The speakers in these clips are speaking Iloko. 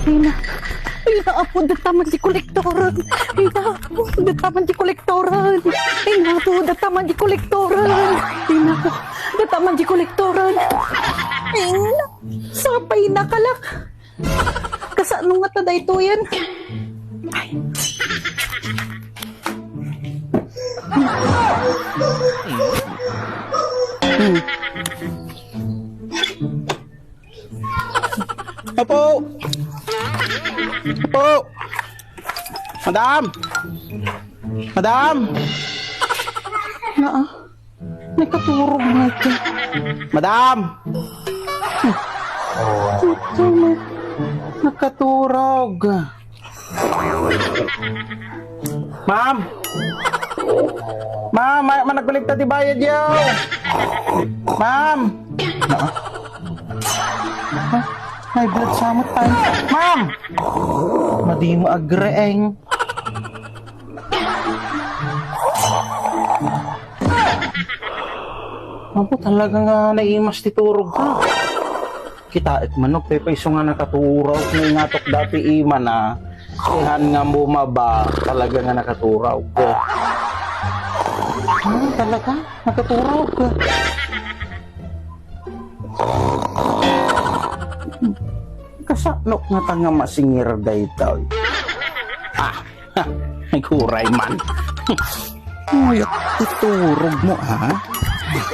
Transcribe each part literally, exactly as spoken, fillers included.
Ina, ina, apo, dataman di kolektoran. Ina, apo, dataman di kolektoran. Ina, apo, dataman di kolektoran. Ina, apo, dataman di kolektoran. Ina, sapay na kalak. Kasano nga ta daytoyen? Ay. Hmm. Apo! Apo! Madam! Madam! Naa, nakaturog nga ito. Madam! Ito, nakaturog. Ma'am! Ma'am, ma-, managbalikta ti bayad yaw! Ma'am! Naa. High blood sa met tayo. Ma'am! Madi mo agreeng. Apo, talaga nga naimas ti turog ka. Kitaek man, no, paypayso nga nakaturog, naingatok dati imana. Ihan nga bumaba, talaga nga nakaturog. Ah, talaga? Nakaturog. Kasano nga ta nga masingir daytoy? Ah, ha, naghuray man. Ay, iturog mo, ha?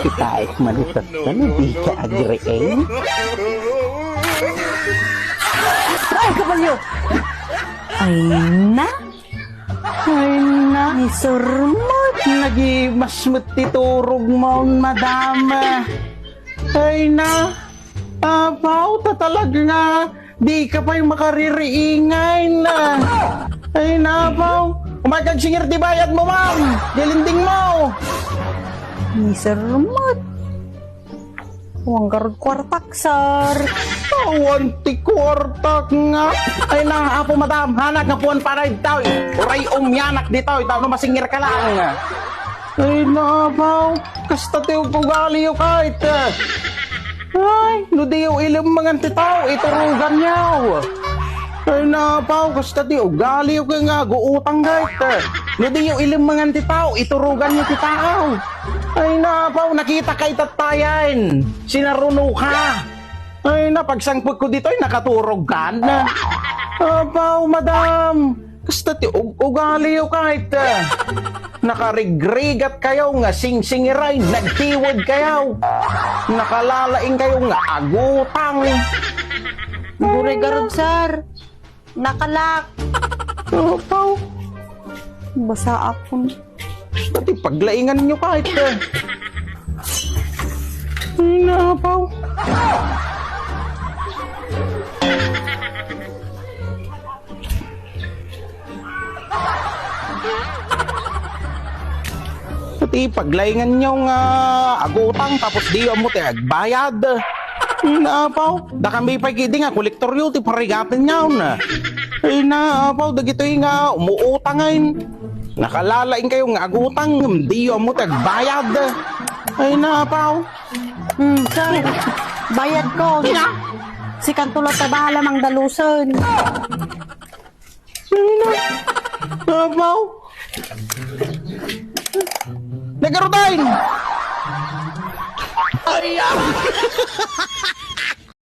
Kitay, malipat ka na, di ka agrieng. Ay, kabalyo! Ay, na? Ay, na? Ni Sir Mark. Nagimas met ti turog mo, madam. Ay, na? Apaw, ta talaga nga di ka pay makaririingay na. Ay, napaw. Umaykag singir ti bayad mo, ma'am. Dilinding mo. Ni Sir Mat. Awan garud kuartak, sir. Awan ti kuartak nga. Ay na, apo, madam, hanak nga puan para ditoy. Uray umyanak ditoy, tao no masingir ka lang. Ay, napaw. Kasta ti ug-, ugaliyo kayt. Ay, no diyo ilemmengan ti tao, ituruganyo. Ay, napaw, kasta ti ugaliyo kay nga aguutang kayt. No diyo ilemmengan ti tao, ituruganyo ti tao. Ay, napaw, nakita kay tattayan. Sinaruno ka. Ay, napagsangpet ko ditoy, nakaturog kan. Apaw, madam. Kasta ti ug-, ugaliyo kayt. Nakarigrigat kayo nga singsingiray, nagtiwed kayo. Nakalalaing kayo nga agutang. Guri garud, sir. Nakalak. Apaw. Basa akon. Pati paglaingan nyo kahit, eh. Napaw. Pati paglaingan nyo nga agutang tapos di mo ti agbayad. Napaw, da kami pay kidi nga kolektoryo ti parigaten nyo na. Ay, napaw, dagitoy nga umuutang ay. Nakalalaing kayo nga agutang, ngem diyo ammo ti agbayad. Ay, napaw. Hmm, sir. Bayad ko. Ina! Si Kantulo ta bahala mangdalusen. Ay, na. Napaw. Nagarudain! Ay, ah!